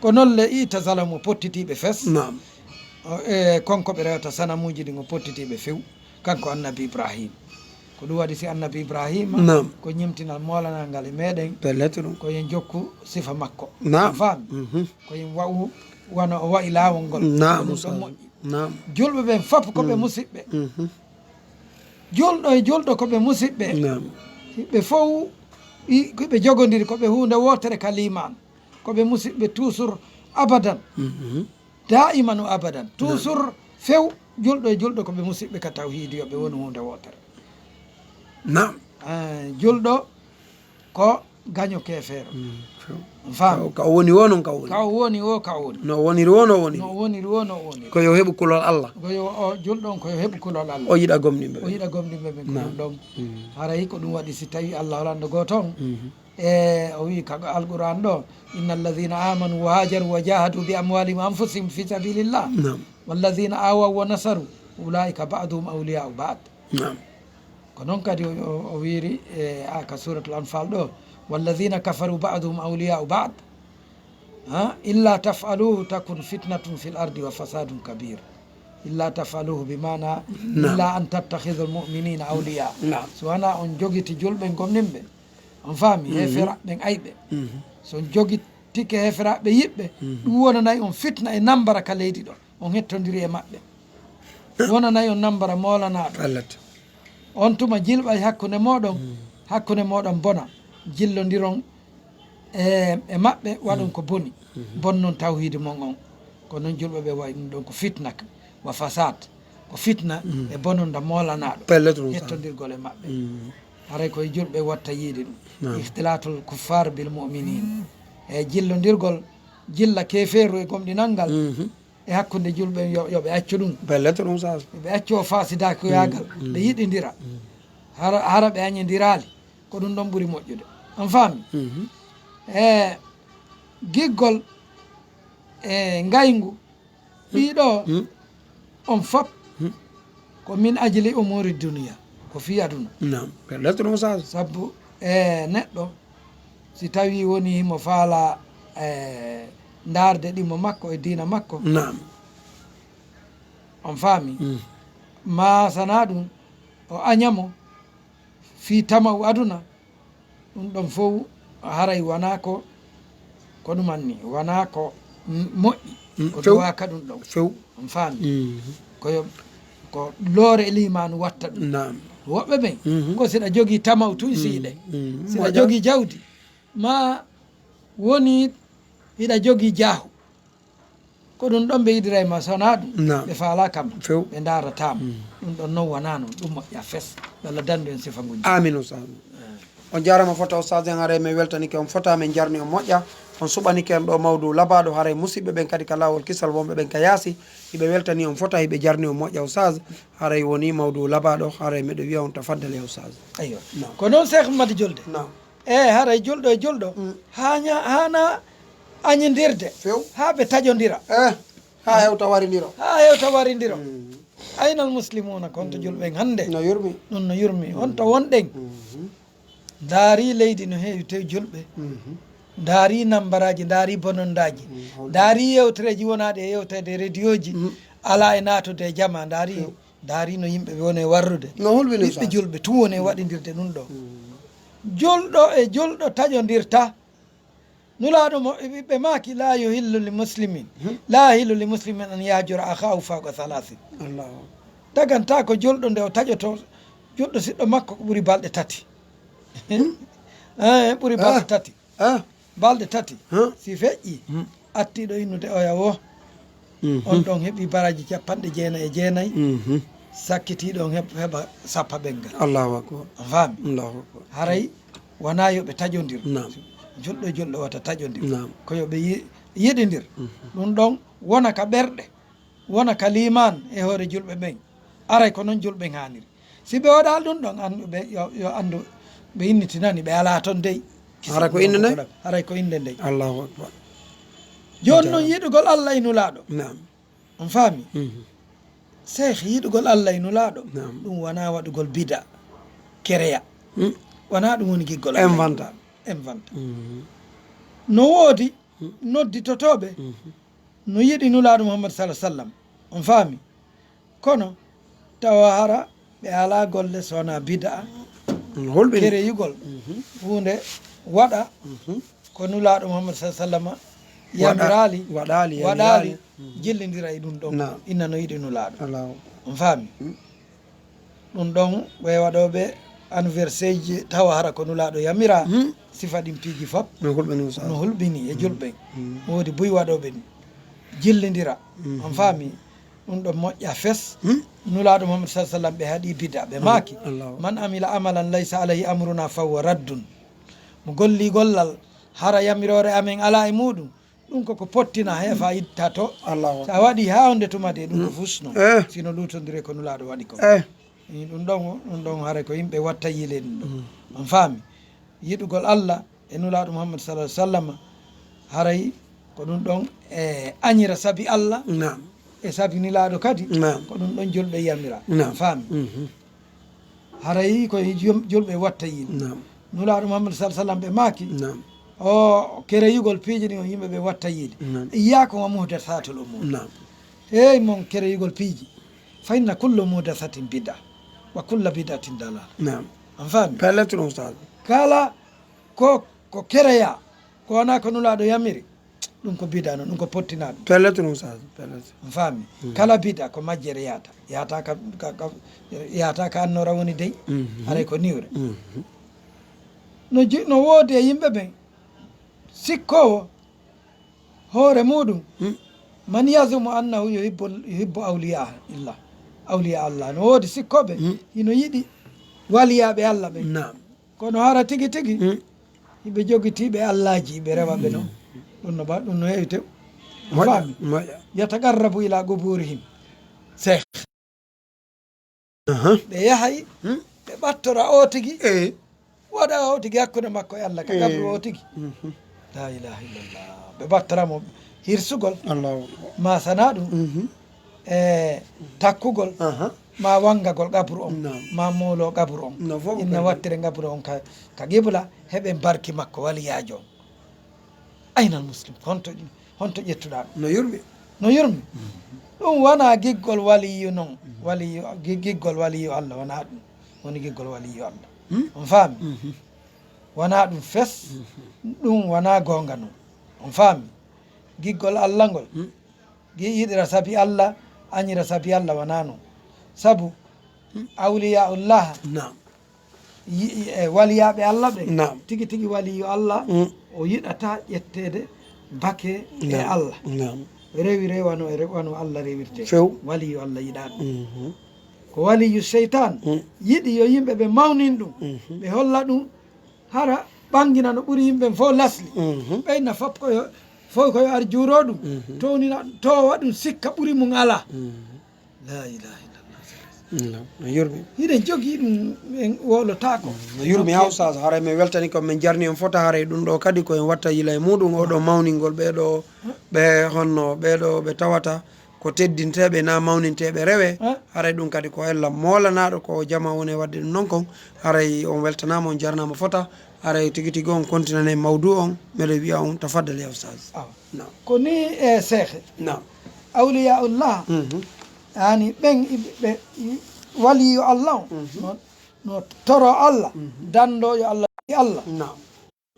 Ko noon le i tazalamu pottitiiɓe fes. Naam. O, e, kon ko ɓe rewata sanamuuji ɗin o pottitiiɓe few. Kanko annabi Ibrahim. Ko ɗum waɗi si annabi Ibrahima Naam. ko ñimtinal moolanal ngal e meɗen. Pellet ɗum. Ko yen jokku sifa makko. Naam. Faami? Mhm. Ko yen wa'u wano o wa'i laawol ngol. Naam, Ko ɗum ɗon Ustaz. moƴƴi. Naam. Julɓe ɓen fof ko ɓe Mm. musiɓɓe. Mhm. Julɗo e julɗo ko ɓe musiɓɓe. Naam. Ɓe fof i-, ko ɓe jogondiri ko ɓe huunde wootere ka liimaan. Ko ɓe musiɓɓe toujours abadan. Mhm. Daa'iman o abadan. Naam. Toujours few julɗo e julɗo ko ɓe musiɓɓe ka tawhiidi yo ɓe wonu huunde wootere. Naam. Eh, julɗo ko gaño keefeero. Mm, few. Faam. Ka, ka o woni o non ka o woni. Ka o woni o ka o woni. No o woniri o no o woniri. No o woniri o no o woniri. Ko yo heɓu kulol Allah. Ko yo o julɗo on ko yo heɓu kulol Allah. O yiɗa gomɗinɓe O ɓen. yiɗa gomɗinɓe ɓen ko Naam. ɗum ɗon. Mm. Haray ko ɗum waɗi si tawi Allah o lanɗo gooto on. Mhm. E o wi ka Alquran ɗo, inna alladhina amanu wa hajaru wa jahadu bi amwalihim wa anfusihim fi sabilillah. Naam. Walladhina awaw wa nasaru, ulaika ba'duhum awliya'u ba'd. Naam. Ko noon kadi o, o, o wiiri, e, a, ka Suratul Anfal ɗo, "Walladhina kafaru ba'duhum awliya'u ba'd. Ha? Illa taf'aluhu takun fitnatun fil ardi wa fasadun kabir." Illa taf'aluhu bi maana Naam. illa an tattakhidhul mu'minina awliya. Naam. So wonaa on jogiti julɓe gomɗinɓe. On faami? Mhm. Heeferaaɓe ɓen ayɓe. Mhm. So on jogitike heeferaaɓe yiɓɓe, Mhm. ɗum wonanay on fitna e nambara ka leydi ɗo. On hettondiri e maɓɓe. Wonanay on nambara moolanaaɗo. Pellet. On tuma jilɓay hakkunde mooɗon, Mm. hakkunde mooɗon bona. Jillondiron e, e maɓɓe, waɗon Mm. ko boni. Mhm. Bonnon tawhiidi mon on. Ko noon julɓe ɓe wayi ɗum ɗon ko fitna ka, wa fasad. Ko fitna Mm. e bononda moolanaaɗo. Pellet ɗum sa. Hettondirgol e maɓɓe. Mm. Haray koye julɓe watta yiide ɗum. Naam. Ikhtilatul kuffar bil mu'minin. E jillondirgol jilla keefeeru e gomɗinal ngal. Mhm. E hakkunde julɓe yo, yo ɓe accu ɗum. Pellet ɗum sa. Yo ɓe accu o fasidaakoyaagal. Mm, mm. Ɓe yiɗindira. Mm. Hara, hara ɓe añindiraali. Ko ɗum ɗon ɓuri moƴƴude. On faami? Mhm. E giggol e ngayngu ɗii ɗo Mm. on fop Mm. ko min ajli umuri duniya. Ko fii aduna. Naam. Pellet ɗum sa. Sabu e neɗɗo si tawi woni himo faala e ndaarde ɗimo makko e diina makko. Naam. On faami? Mm. Ma sana ɗum o añamo fii tama'u aduna, ɗum ɗon fow haray wanaa ko, ko ɗuman ni, wanaa ko m-, moƴƴi, Mm, ko few. Duwaaka ɗum ɗon. Few. On faami? Mm. Ko yo, ko loore e liimaanu watta ɗum. Naam. Woɓɓe ɓen, Mhm. ko si ɗa jogii tama'u tun Mm, siiɗe. Mm. Si ɗa Moƴƴa. jogii jawdi, ma woni hiɗa jogii jaahu. Ko ɗum ɗon ɓe yiɗira e ma, so wonaa ɗum, Naam. ɓe faalaa kam, Few. ɓe ndaarataa ma. Mm. Ɗum ɗon non wonaa non, ɗum moƴƴa fes. Yo Allah dandu en sifa ngunji. Amin, Ustaz. Eh. On jaaraama fota, Ustaz, en haray men weltanike on fota, men jarni on moƴƴa. On suɓanike en ɗo mawdu labaaɗo, haray musiɓɓe ɓen kadi ka laawol kisal, wonɓe ɓen ka yaasi, hiɓe weltani on fota, hiɓe jarni on moƴƴa, Ustaz. Haray woni mawdu labaaɗo, haray miɗo wiya on tafaddal ya Ustaz. Aywa. Naam. Ko noon Seex Madi Julde. Naam. E haray julɗo e julɗo, Mm. haña-, haana añindirde, Few. haa ɓe taƴondira. Eh, haa hewta warindiro. Haa hewta warindiro. Mm. Aynal muslimuuna, kon to julɓe en hannde? No yurmi. Ɗum no yurmi. On to wonɗen? Mhm. Ndaari leydi no heewi tew julɓe. Mhm. Ndaari nambaraaji, ndaari bonondaaji. Mm, hol- Ndaari yewtereeji wonaaɗi e yewteede e rediyooji, Mm. alaa e naatude e jama. Ndaari, Few. ndaari no yimɓe ɓe woni e warrude. No hulɓini Ɓiɓɓe sa? julɓe tun woni e waɗindirde ɗum ɗo. Mm. Julɗo e julɗo taƴondirta. Nulaaɗo mo, ɓe maaki, "Laa yuhillu li muslimin, Hmm. laa yahillu li muslimin an yahjura akhaahu fawqa thalathin." Allahu. Dagantaa ko julɗo nde o taƴoto, julɗo siɗɗo makko ko ɓuri balɗe tati. Eh, ɓuri balɗe Ah. tati. Ah. Balɗe tati. Huh? Si feƴƴi, Hmm. attiiɗo innude oya wo. Mhm. On ɗon heɓi baraaji capanɗe jeenayi e jeenayi. Mhm. Sakkitiiɗo on heɓ-, heɓa sappa ɓenngal. Allahu akbar. A faami? Allahu akbar. Haray wonaa yo ɓe taƴondir. Naam. Julɗo e julɗo wata taƴondir. Naam. Ko yo ɓe yi-, yiɗindir. Mhm. Ɗum ɗon wona ka ɓerɗe, wona ka liimaan e hoore julɓe ɓen. Aray ko non julɓe ɓen haaniri. Si ɓe waɗaali ɗum ɗon, anndu ɓe, yo, yo anndu ɓe innitinani, ɓe alaa ton dey. Hara ko innde nden? Haray ko innde nden. Allahu akbar. Jooni non yiɗugol Allah e Nulaaɗo. Naam. On faami? Mhm. Seehi yiɗugol Allah e Nulaaɗo, Naam. ɗum wonaa waɗugol bida, kereya. Hmm. Wonaa ɗum woni giggol Allah e Nulaaɗo. Inventa. Inventa. Mhm. No woodi nodditotooɓe no yiɗi Nulaaɗo Muhammad sala sallam, on faami. Kono tawa hara ɓe alaa golle so wonaa bidaa. Holɓe ni? Kereyugol huunde waɗa ko Nulaaɗo Muhammad sala sallama yamiraali, waɗaali, waɗaali, yamiraali. Jillindira e ɗum ɗon. Naam. Inna no yiɗi Nulaaɗo. Allahu. On faami? Ɗum ɗon ɓe waɗooɓe anniversaire ji tawa hara ko Nulaaɗo yamira. Sifa ɗin piiji fof. No hulɓe ni, Ustaz? No hulɓini e julɓe. Woodi buy waɗooɓe ɗum jillindira. On faami? Ɗum ɗon moƴƴa fes. Nulaaɗo Muhammad sala sallam ɓe haɗi bida, ɓe maaki, Allahu. Man amila amalan laysa alayhi amruna fahuwa raddun. Mo golli gollal hara yamiroore amen alaa e muuɗum, ɗum koko pottina, heefa ittato. Allahu. So a waɗi haa wonde tuma de, ɗum ko fusno. Eh. Sino luutondire ko Nulaaɗo waɗi ko. Eh. Ɗum ɗon, ɗum ɗon haray ko yimɓe watta yiile ɗum ɗon. On faami? Yiɗugol Allah e Nulaaɗo Muhammad sala sallam, haray ko ɗum ɗon e añira sabi Allah. Naam. E sabi Nulaaɗo kadi. Naam. Ko ɗum ɗon julɓe yamira. Naam. Faami? Haray ko e jom-, julɓe watta yiide. Naam. Nulaaɗo Muhammad sala sallam ɓe maaki. Naam. O kereyugol piiji ɗin o yimɓe ɓe watta yiide. Naam. Iyaakum wa muhdathatul umur. Naam. Hey mon kereyugol piiji. Fa inna kullu muhdathatin bid'a wa kullu bid'atin dalala. Naam. On faami? Pellet ɗum, Ustaz. Kala ko, ko kereya, ko wonaa ko Nulaaɗo yamiri, ɗum ko bida non, ɗum ko pottinaa ɗum. Pellet ɗum, Ustaz, pellet. On faami? Kala bida ko majjere yahata. Yahata ka, ka, ka, yahata ka annoora woni dey. Haray ko niwre. No ji-, no woodi e yimɓe ɓen sikkoowo hoore muuɗum. Man yazumu annahu yuhibbu, yuhibbu awliya illah. Awliya Allah. No woodi sikkooɓe hino yiɗi waliyaaɓe Allah ɓen. Naam. Kono hara tigi tigi, hiɓe jogitiiɓe allaaji, hiɓe rewa ɓe non. Ɗum no ba-, ɗum no heewi tew. Moƴƴa, faami? Moƴƴa. Yataqarrabu ila quburihim. Seeh. Aha. Ɓe yahay, ɓe ɓattora o tigi, eh, waɗa o tigi hakkunde makko e Allah, ka qabru o tigi. La ilaha illallah. Ɓe ɓattora mo hirsugol. Allahu akbar. Ma sana ɗum. E takkugol, ma wangagol qabru on, ma moolo qabru on. Inna wattire qabru on ka, ka qibla, heɓen barki makko, waliyaajo on. Aynal muslim, honto, honto ƴettuɗaa ɗum? No yurmi. No yurmi. Ɗum wonaa giggol waliyu non. Waliyu, gi-, giggol waliyu Allah wonaa ɗum. Woni giggol waliyu Allah. On faami? Wonaa ɗum fes. Ɗum wonaa goonga non. On faami? Giggol Allah ngol. Gi-, yiɗira sabi Allah, añira sabi Allah, wonaa non. Sabu, awliyaullah, naam, yi-, yi-, e waliyaaɓe Allah ɓe, naam, tigi tigi waliyu Allah, o yiɗata ƴetteede bake e Allah. Naam. Rewire wano e re-, wano Allah rewirte. Few. Waliyu Allah yiɗaa ɗum. Ko waliyu seytan yiɗi yo yimɓe ɓe mawnin ɗum, ɓe holla ɗum, hara ɓangina no ɓuri yimɓe fof lasli. Ɓeyna fof ko yo, fof ko yo ar juuro ɗum, townina, towa ɗum sikka ɓuri mum alaa. La ilaha illallah. No yurmi. Hiɗen jogii ɗum, en wolotaako. No yurmi, haa Ustaas, haray min weltani ko min jarni on fota, haray ɗum ɗo kadi ko en watta yila e muɗum, oɗo mawningol ɓeeɗo, ɓe honno ɓeeɗo ɓe tawata ko teddinteeɓe na mawninteeɓe rewe. Haray ɗum kadi ko ella moolanaaɗo ko jama woni e waɗde ɗum non kon. Haray on weltanaama, on jarnaama fota. Haray tigi tigi on kontinane mawdu on, miɗo wiya on tafaddal ya Ustaas. Awa. Naam. Ko ni e seehe. Naam. Awliyaullah, yani ɓen iɓe, ɓe, i-, waliyo Allah on, no, no toro Allah, dando yo Allah, Allah. Naam.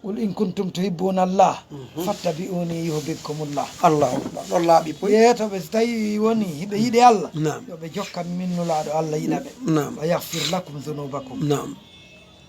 Qul in kuntum tuhibbuna Allah, fattabi'uni yuhbibkumullah. Allahu akbar. Ɗon laaɓi poy. Yeetoɓe so tawi woni hiɓe yiɗi Allah, naam, yo ɓe jokkan min Nulaaɗo Allah yiɗa ɓe. Naam. Wa yaghfir lakum dhunubakum. Naam.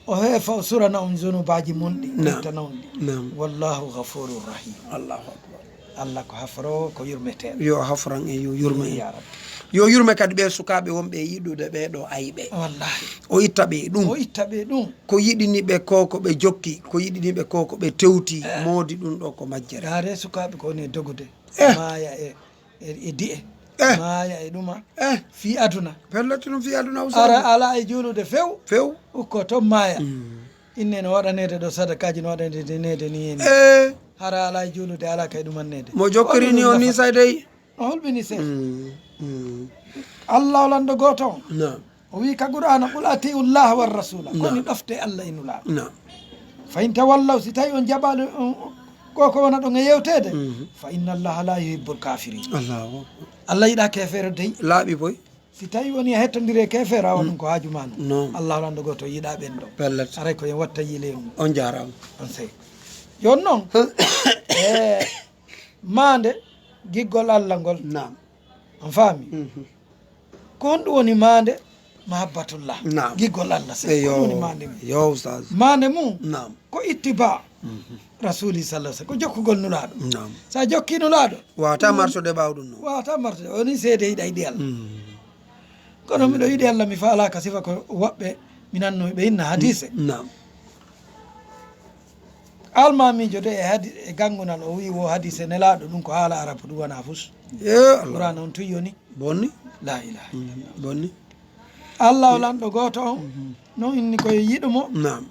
O heefa o surana on zunubaaji mon ɗi, naam, ittana on ɗi. Naam. Wallahu ghafurur rahim. Allahu akbar. Allah ko hafroowo, ko yurmeteeɗo. Yo hafran en, yo yurme en. Ya Rabbi. Yo yurme kadi ɓe sukaaɓe wonɓe e yiɗude ɓee ɗo ayɓe. Wallahi. O itta ɓe e ɗum. O itta ɓe e ɗum. Ko yiɗini ɓe ko, ko ɓe jokki, ko yiɗini ɓe ko, ko ɓe tewti, eh, moodi ɗum ɗo ko majjere. Ndaare sukaaɓe ko woni e dogude, eh, maaya e, e, e di'e, eh, maaya e ɗuma, eh, fii aduna. Pellet ɗum fii aduna, Ustaas. Ara alaa e juulude few. Few. Ukko toon maaya. Mm. Inne no waɗaneede ɗo sadakaaji, no waɗaneede ni, en. Eh. Hara alaa e juulude, alaa kay ɗumanneede. Mo jokkiri ni on ni say dey. No hulɓini seeɗa. Mm, mm. Allah o lanɗo gooto on. Naam. O wii ka Qur'aana, "Qul atiu llaha war rasula." Naam. Ko mi ɗofte Allah e Nulaaɗo. Naam. Fa in tawallaw, si tawi on jaɓaali, on, Ko ko wona ɗon e yewteede. Mhm. Fa inna Allaha la yuhibbul kafirin. Allahu akbar. Allah yiɗa keefeero dey. Laaɓi boy. Si tawi woni a hettondiri e keefeero, awa ɗum ko haaju ma non. Non. Allahu lanɗo gooto yiɗa ɓen ɗon. Pellet. Aray ko en watta yiile mum. On jaaraama. On sey. Jooni noon, e maande giggol Allah ngol. Naam. On faami? Mhm. Ko honɗum woni maande? Mahabbatullah. Naam. Giggol Allah sey. Eyo. Ko honɗum woni maande mum? Yo, Ustaz. Maande mum? Naam. Ko ittiba. Mhm. Rasuli sallallahu alaihi wasallam. Ko jokkugol nulaaɗo. Naam. Sa jokki nulaaɗo. Wata martude ɓaawo ɗum noon. Wata martude. Woni seede yiɗa yiɗi Allah. Mhm. Kono miɗo yiɗi Allah, mi faalaaka sifa ko woɓɓe mi nanno ɓe inna hadise. Naam. Almaamiijo de e hadi-, e ganngunal o wi'i wo hadise nelaaɗo, ɗum ko haala arabu, ɗum wona fus. Yo Allah. Qur'an on tun yoni. Bonni. La ilaha illallah. Bonni. Allah o lanɗo gooto on, mhm, non inni ko yo yiɗu mo. Naam.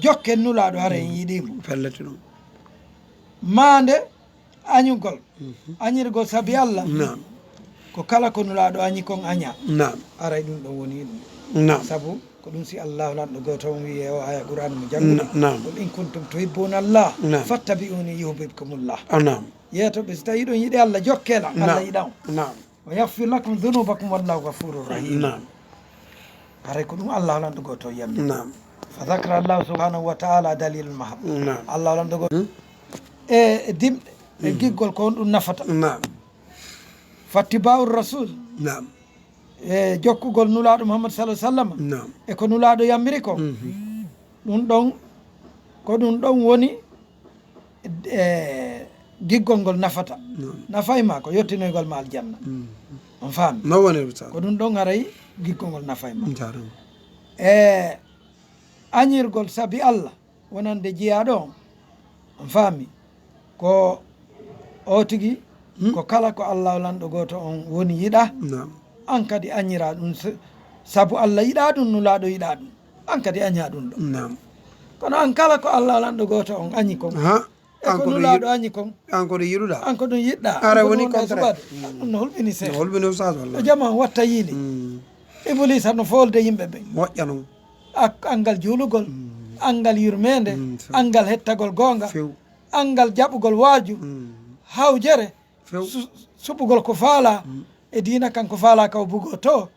Jokken nulaaɗo hara en yiɗi mo. Pellet ɗum. Maande añugol. Mhm. Añirgol sabi Allah. Naam. Ko kala ko nulaaɗo añi kon aña. Naam. Aray ɗum ɗon woni ɗum. Naam. Sabu ko ɗum si Allah lanɗo gooto on wi'i e o aya Qur'an mo jannguɗen. Na-, naam. Qul in kuntum tuhibbuna Allah, naam, fattabi'uni yuhbibkumullah. Ah, naam. Yeeto ɓe, si tawi hiɗon yiɗi Allah, jokkee lan, naam, Allah yiɗa on. Naam. Wa yaghfir lakum dhunubakum wallahu ghafurur rahim. Naam. Haray ko ɗum Allah lanɗo gooto yamiri. Naam. Fa dhakara Allah subhanahu wa ta'ala dalil mahabba. Naam. Allah lanɗo gooto. Hmm? E, e dimɗe, e, hmm, giggol ko honɗum nafata. Naam. Fattiba'ur rasul. Naam. E jokkugol nulaaɗo Muhammad sallallahu alaihi wasallam. Naam. E ko nulaaɗo yamiri ko. Mhm. Ɗum ɗon, ko ɗum ɗon woni, e, giggol ngol nafata. Naam. Nafay ma ko yottinoygol ma aljanna. Mhm. On faami? No woniri tan. Ko ɗum ɗon haray giggol ngol nafay ma. Jaaraama. E añirgol sabi Allah, wonande jiyaaɗo on. On faami? Ko o tigi, hmm, ko kala ko Allah lanɗo gooto on woni yiɗa, naam, an kadi añira ɗum s-, sabu Allah yiɗa ɗum, nulaaɗo yiɗa ɗum. An kadi aña ɗum ɗo. Naam. Kono an kala ko Allah lanɗo gooto on añi kon, ha, e ko nulaaɗo añi kon, an ko ɗum yiɗuɗa. An ko ɗum yiɗɗa. Ara woni contraire. Ɗum no hulɓini seeɗa. No hulɓini ustaz, wallahi. Jama on watta yiili. Mm. Iblisa no foolde yimɓe ɓen. Moƴƴa non. Ak-, anngal juulugol, mm, anngal yurmeende, mm, few, anngal hettagol goonga, few, anngal jaɓugol waaju, mm, hawjere, few, su-, suɓugol ko faalaa, mm, e diina kan ko faalaa ka o bugoo to.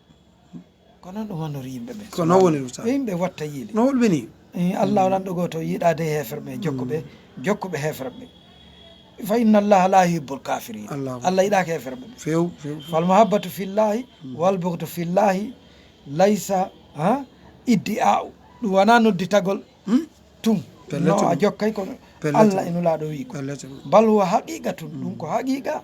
Ko noon ɗum wonori yimɓe ɓen. Ko noon woniri, ustaz. Yo yimɓe watta yiili. No hulɓini. Eh, Allah, mm, lanɗo gooto yiɗaade heeferɓe, jokkuɓe, mm, jokkuɓe heeferɓe. Fa inna Allaha la yuhibbul kafirin. Allah. Allah yiɗaaka heeferɓe. Few, few, few. Fal mahabbatu fillahi, mm, wal bughdu fillahi, laysa, ha, iddi'a'u. Ɗum wonaa nodditagol, hmm, tun. Pellet. No a jokkay ko, pellet, Allah e nulaaɗo wi'i ko. Pellet. Bal huwa haqiqatun, ɗum ko haqiqa.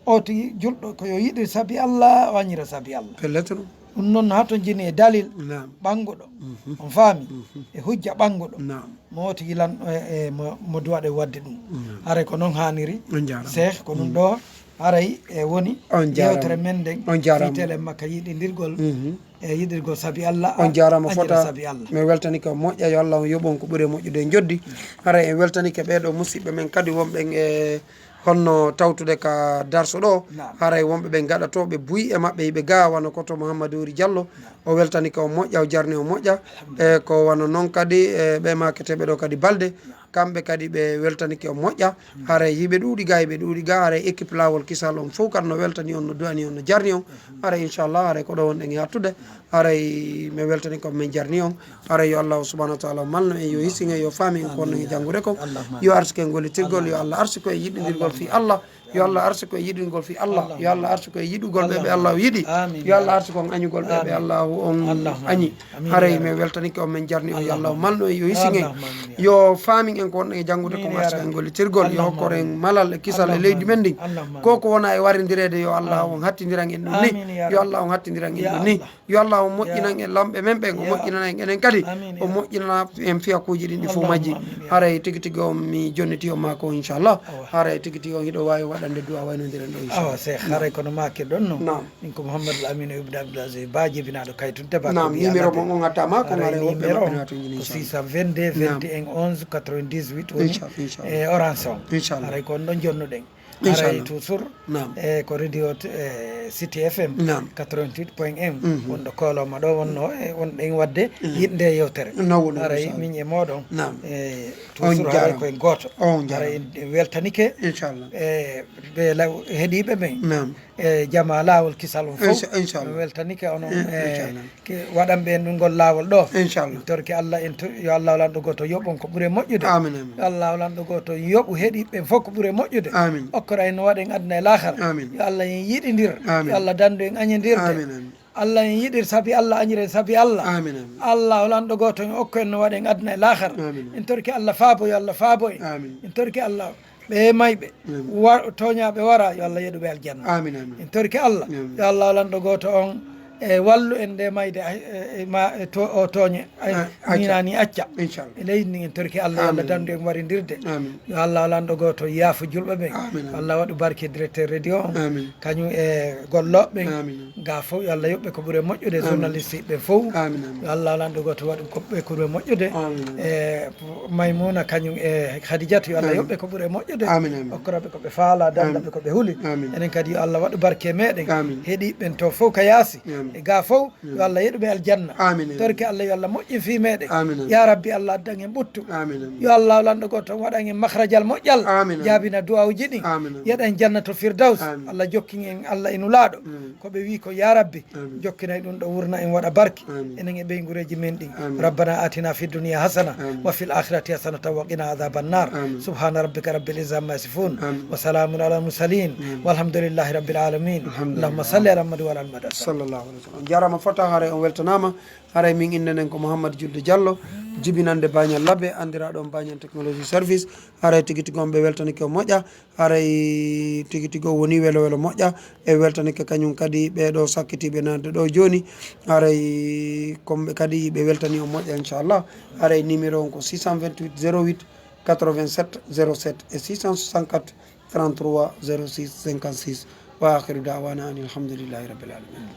O tigi julɗo ko yo yiɗir sabi Allah, o añira sabi Allah. Pellet ɗum. Ɗum noon no hatonjini e dalil, naam, ɓannguɗo. Mhm. On faami? Mhm. E hujja ɓannguɗo. Naam. Mo o tigi lan, e, e mo, mo duwaɗe waɗde ɗum. Naam. Haray ko noon haaniri. On jaaraama. Seeh, ko ɗum, mm, ɗo haray e woni, on jaaraama, yewtere men nden. On jaaraama. Fii tele makka yiɗindirgol. Mhm. E yiɗirgol sabi Allah, on jaaraama añira fota, sabi Allah. Mi weltanike on moƴƴa, yo Allah on yoɓu on ko ɓuri e moƴƴude e njoddi. Haray en weltanike ɓee ɗoo musiɓɓe men kadi wonɓe e honno tawtude ka darso ɗo. Naam. Haray wonɓe ɓe gaɗatooɓe buy e maɓɓe, hiɓe ga wano ko to Mouhamadou Wuri Diallo. Naam. O weltanike on moƴƴa, o jarni on moƴƴa. Alhamdulillah. E ko wano noon kadi, e ɓe maketeeɓe ɗo kadi balde. Naam. Kamɓe kadi ɓe weltanike on moƴƴa. Hmm. Haray hiɓe ɗuuɗi ga, hiɓe ɗuuɗi ga, haray équipe Laawol Kisal on fof kadi no weltani on, no du'ani on, no jarni on. Hmm. Haray inchallah, haray ko ɗo wonɗen e hattude. Haray mi weltanike on, min jarni on. Haray yo Allahu subhanahu wa ta'ala malnu en, yo hising en, yo faami en ko wonɗen e janngude kon. Allahumma amin. Yo arsuku en gollitirgol, yo Allah arsuku en yiɗindirgol fii Allah. Yo Allah arsuku en yiɗingol fii Allah. Yo Allah arsuku en yiɗugol ɓe ɓe Allah yiɗi. Amin. Yo Allah arsuku en añugol ɓe ɓe Allah on añi. Amin. Haray mi weltanike on, min jarni on, yo Allah malnu en, yo hising en. Yo faamin en ko wonɗen e janngude kon, arsuku en gollitirgol, yo hokkor en malal e kisal e leydi men ndin. Ko ko wona e warindireede, yo Allah on hattindiran en ɗum ni. Yo Allah on hattindiran en ɗum ni. Yo Allah on moƴƴinan en lamɓe men ɓen, o moƴƴinana en enen kadi, o moƴƴinana en fiyakuuji ɗin ɗi fof majji. Haray tigi tigi on mi jonniti on ma ko inchallah. Haray tigi tigi on hiɗo waawi waɗande du'a waynondiren ɗo inchallah. Awa, Cheikh, haray kono makirɗon no. Naam. Min ko Mouhamadou Amine Ibn Abdoul Aziz Ba, jibinaaɗo Kaytun Teba. Naam, numéro mon on hatta ma ko. Haray numéro on ko six cent vingt-deux, vingt et un, onze, quatre-vingt-dix-huit woni. Inchallah, inchallah. E Orange on. Inchallah. Haray ko on ɗon jonnuɗen. Haray toujours, naam, e ko radio t- e City F M, naam, quatre-vingt-huit point un, mhm, wonɗo kooloma ɗo wonno e wonɗen wadde, mhm, yiɗnde yewtere. Nawwuno, haray inchallah, min e moɗon, naam, e toujours haray koye gooto. On jaaraama. Haray en weltanike, inchallah, e ɓe law heɗiiɓe ɓen. Naam. E jama laawol kisal on fof. Incha- inchallah. En weltanike onon, in- e inchallah, ke- waɗanɓe en ɗum ngol laawol ɗo. Inchallah. En torki Allah, en to- yo Allah lanɗo gooto yoɓon ko ɓuri moƴƴude. Amin, amin. Yo Allah lanɗo gooto yoɓu heɗiiɓe ɓen fof ko ɓuri moƴƴude. Amin. Okkora en no waɗen aduna e laakara. Amin. Yo Allah en yiɗindir. Amin. Yo Allah dandu en añodirde. Amin, amin. Allah en yiɗir sabi Allah, añiren sabi Allah. Amin, amin. Allah lanɗo gooto en okku en no waɗen aduna e laakara. Amin. En torki Allah faabo, yo Allah faabo en. Amin. En torki Allah ɓe mayɓe, amin, wa- tooñaaɓe wara, yo Allah yeɗu ɓe aljanna. Amin, amin. En torki Allah, amin, yo Allah lanɗo gooto on e wallu en nde mayde, ay- e- e- ma e to- o tooñe, ay- a- acca, minani acca. Inchallah. E leydi ndin en torki Allah, yo Allah, amin, dandu en warindirde. Amin. Yo Allah lanɗo gooto yaafo julɓe ɓen. Amin, amin. Allah waɗu barke directeur radio on. Amin. Kañum e gollooɓe ɓen. Amin. Ga fof yo Allah yoɓɓe ko ɓuri moƴƴude. Amin. Journaliste ɓen fof. Amin, amin. Yo Allah lanɗo gooto waɗu ko ɓe ko ɓuri moƴƴude. Amin. E Maymuna kañum e Khadijatu yo Allah, amin, yoɓɓe ko ɓuri moƴƴude. Amin, amin. Okkora ɓe ko ɓe faala, danda, amin, ɓe ko ɓe huli. Amin. Enen kadi yo Allah waɗu barke e meɗen. Amin. Heɗiiɓe ɓen to fof ka yaasi. Amin. E ga fof yo Allah yeɗu ɓe aljanna. Amin. Torki Allah yo Allah moƴƴin fii meɗen. Amin. Ya Rabbi Allah addan en ɓuttu. Amin. Yo Allah lanɗo gooto waɗan en mahrajal moƴƴal. Amin. Jaabina du'awuji ɗin. Amin. Yeɗan jannatul firdaus. Amin. Allah jokkin en Allah e nulaaɗo. Amin. Ko ɓe wi ko ya Rabbi. Amin. Jokkinay ɗum ɗo wurna en waɗa barke. Amin. Enen e ɓeyngureeji men ɗin. Amin. ربنا آتنا في الدنيا حسنة، آمين، وفي الآخرة حسنة وقنا عذاب النار. آمين. سبحان ربك رب العزة عما يصفون. آمين. وسلام على المرسلين. آمين. والحمد لله رب العالمين. الحمد لله. اللهم صل على محمد وعلى آل محمد. صلى الله عليه وسلم. Jaaraama fota, haray on weltanaama. Haray min innde nden ko Mouhammad Julde Diallo, jibinande Bañal Labe, anndiraaɗo on Bañal Technology Service. Haray tigi tigi on ɓe weltanike o moƴƴa. Haray tigi tigi o woni welo welo moƴƴa. E weltanike kañum kadi ɓee ɗo sakkitiiɓe naatde ɗo jooni. Haray komɓe kadi ɓe weltani o moƴƴa, inchallah. Haray numéro on ko six cent vingt-huit zéro huit quatre-vingt-sept zéro sept e six cent soixante-quatre trente-trois zéro six cinquante-six. Wa akhiru da'wana anil hamdulillahi rabbil alamin.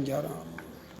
Jaaraama.